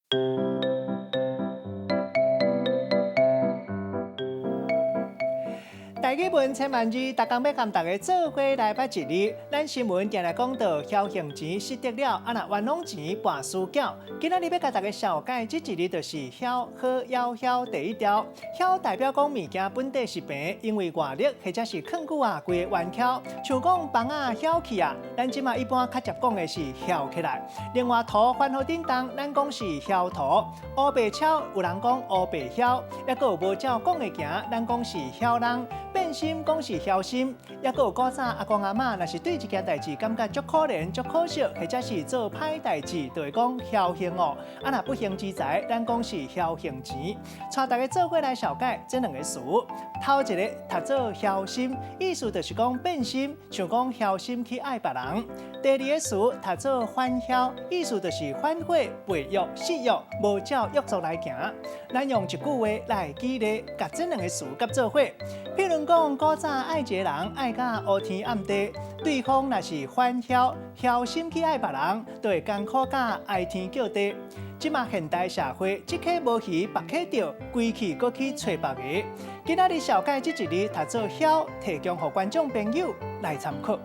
台語文千萬字，逐工欲共大家做伙來捌一字。咱新聞定定講到僥倖錢失得了，啊若冤枉錢跋輸繳。今仔日欲共大家紹介這一字就是僥，好枵囂第一條。僥代表講物件本底是平，因為外力或者是囥久啊，規个彎翹。像講枋仔囂去啊，咱這馬一般較捷講的是囂起來。另外塗番予振動，咱講是囂塗。烏白抄有人講烏白囂，抑閣有無照講的行，咱講是囂人。變心講是僥心，抑閣有古早阿公阿嬤，若是對一件代誌感覺足可憐、足可惜，或者是做歹代誌，就會講僥倖哦。啊，若不幸之財，咱講是僥倖錢。帶大家做伙來紹介這兩个詞。頭一个讀做僥心，意思就是講變心，像講僥心去愛別人。第二个詞讀做反僥，意思就是反悔、背約、失約，無照約束來行。咱用一句話來舉例，共這兩个詞佮做伙。譬如講，古早愛一个人愛甲烏天暗地，對方若是反僥，僥心去愛別人，就會艱苦甲哀天叫地。這馬現代社會，這溪無魚，別溪釣，規氣閣去揣別个。今仔日紹介這一字讀做僥，提供予觀眾朋友來參考。